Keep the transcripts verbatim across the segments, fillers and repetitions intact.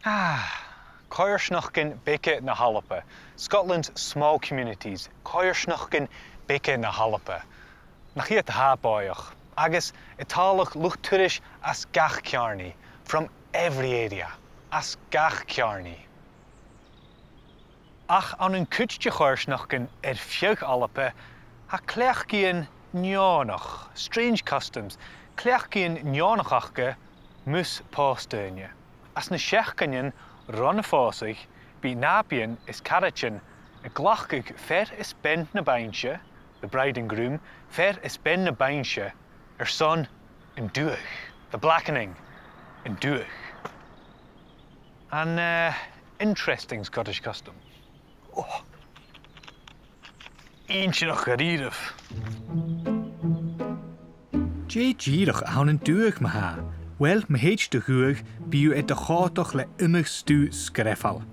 Ah, coimhearsnachdan beaga na h-Alba, Scotland's small communities, coimhearsnachdan beaga na h-Alba. Nach iad a tha bòidheach, agus a' tàladh luchd-turais às gach ceàrnaidh, from every area, às gach ceàrnaidh. Ach ann an cuid de choimhearsnachdan air feadh Alba, tha cleachdaidhean neònach, strange customs, cleachdaidhean neònach aca mus pòs daoine. Anns na seachdainean ron a' phòsadh, bidh nàbaidhean is caraidean a' glacadh fear is bean na bainnse, the bride and groom, fear is bean na bainnse, airson an dubhadh, the blackening, an dubhadh. An, eh, interesting Scottish custom. Oh. Inntinneach dha-rìribh. Dè dìreach a th' ann an dubhadh ma-thà? Uill, ma thèid do dhubhadh, bidh thu air do chòmhdach le iomadh stuth sgreamhail.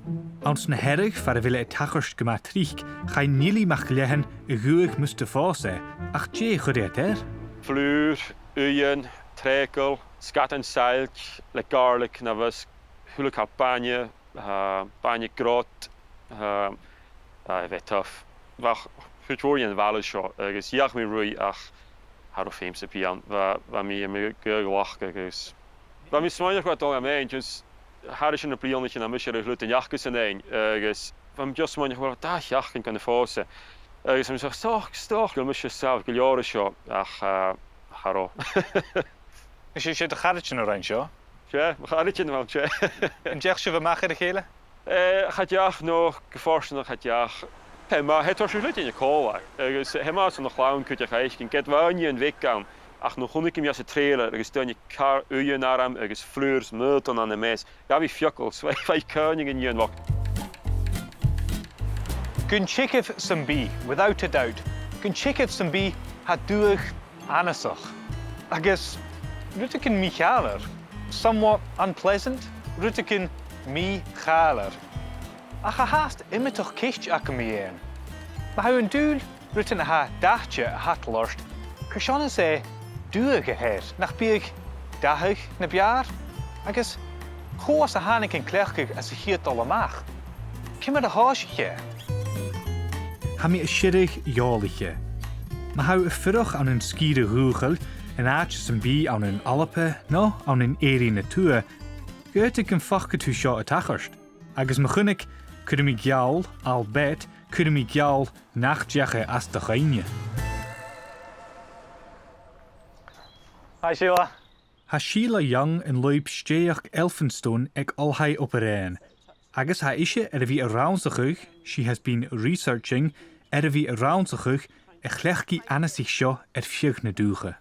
Anns na Hearadh, far a bheil e a' tachairt gu math tric, chaidh Neilidh MacIllEathain a dhubhadh mus do phòs e, ach dè chuir iad air? Flùr, uighean, treacle, sgadan saillt, le garlic na mheasg, a h-uile càil, bainne, eh, bainne grod, eh, eh, a bheil tough. Bha cuid mhòr dhen bhaile seo, agus dh'fheuch mi ruith ach cha robh feum sam bith ann. Bha, bha mi air mo ghuth a ghlacadh agus bha mi a' smaoineachadh gun robh e math, just thairis air na bliadhnaichean, tha mise air a h-uile duine aca san fheadhainn, agus bha mi just a' smaoineachadh, uill, dà sheachdain gun a phòs e. Agus bha mi a' smaoineachadh, 's dòcha, 's dòcha gu bheil mise a' saoilsinn gu leòr an seo, ach, eh, cha robh. Is e, 's e do charaidean a rinn seo? 'S e, mo charaidean a bh' ann, 's e. An deach sibh a-mach air a chèile? Eh, cha deach, no, gu fortanach cha deach. Tha e math, tha e a' toirt a h-uile duine còmhla, agus tha e math airson a' chlann cuideachd fhaicinn, ged a bha an nighean bheag ann, ach nuair a chunnaic mise an trailer agus duine car, uighean orm agus flùr is m' aodann ann am measg, ghabh mi feagal, 's bha, bha e a' caoineadh an nighean bheag. Gun teagamh sam bith, without a doubt, gun teagamh sam bith, tha dubhadh annasach. Agus rudeigin mì-chàilear, somewhat unpleasant, rudeigin mì-chàilear. Ach tha fhathast iomadach ceist agam mu dheidhinn. Ma tha thu an dùil rudan a tha dathte a thadhal ort, carson as e dubhadh a th' air, nach biodh dathadh na b' fheàrr? Agus cò às a thàinig an cleachdadh anns a' chiad dol a-mach? Ciamar a thòisich e? Tha mi a' sireadh eòlaiche. Ma tha thu a' fuireach ann an sgìre dhùthchail, an àite sam bith ann an Alba, no ann an Èirinn a Tuath, dh'fhaodadh gum faca tu seo a' tachairt. Agus ma chunnaic, cuiridh mi geall, I'll bet, cuiridh mi geall nach deach e às do chuimhne. Hi, Sheila. Tha Sheila Young an lùib stèidheachd Elphinstone aig Oilthigh Obar Dheathain, agus tha ise air a bhith a' rannsachadh, she has been researching, air a bhith a' rannsachadh a' chleachdaidh annasaich seo air feadh na dùthcha.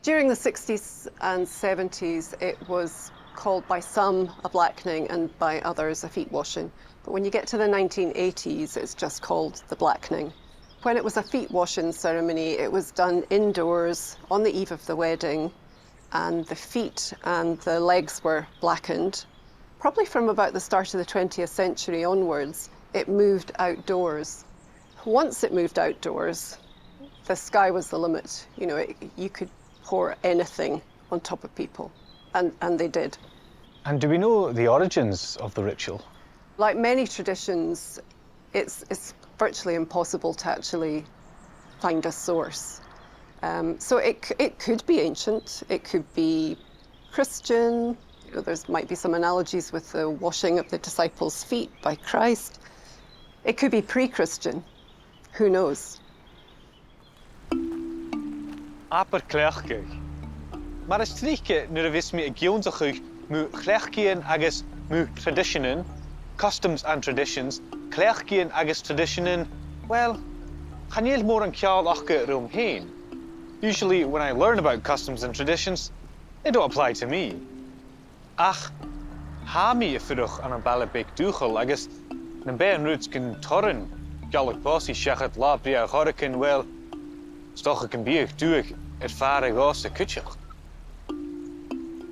During the sixties and seventies, it was called by some a blackening and by others a feet washing. But when you get to the nineteen eighties, it's just called the blackening. When it was a feet washing ceremony, it was done indoors on the eve of the wedding, and the feet and the legs were blackened. Probably from about the start of the twentieth century onwards, it moved outdoors. Once it moved outdoors, the sky was the limit. You know, it, you could pour anything on top of people, and, and they did. And do we know the origins of the ritual? Like many traditions, it's, it's virtually impossible to actually find a source. Um, so it c-, it could be ancient, it could be Christian. You know, there's, might be some analogies with the washing of the disciples' feet by Christ. It could be pre-Christian. Who knows? Abair cleachdadh. Mar as trice nuair a bhios mi ag ionnsachadh mu chleachdaidhean agus mu thraidiseanan, customs and traditions, cleachdaidhean agus traidiseanan, well, chan eil mòran ceangal aca rium fhèin. Usually, when I learn about customs and traditions, they don't apply to me. Ach tha mi a' fuireach ann am baile beag dùthchail agus nam b' e an rud gun toir an gealladh pòsaidh seachad latha brèagha air choreigin, well, 's dòcha gum biodh dubhadh air fàire dhòmhsa cuideachd.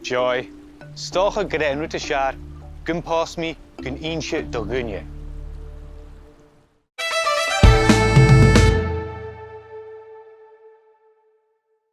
Joy, 's dòcha gur e an rud as fheàrr gum pòs mi gun innse do dhuine.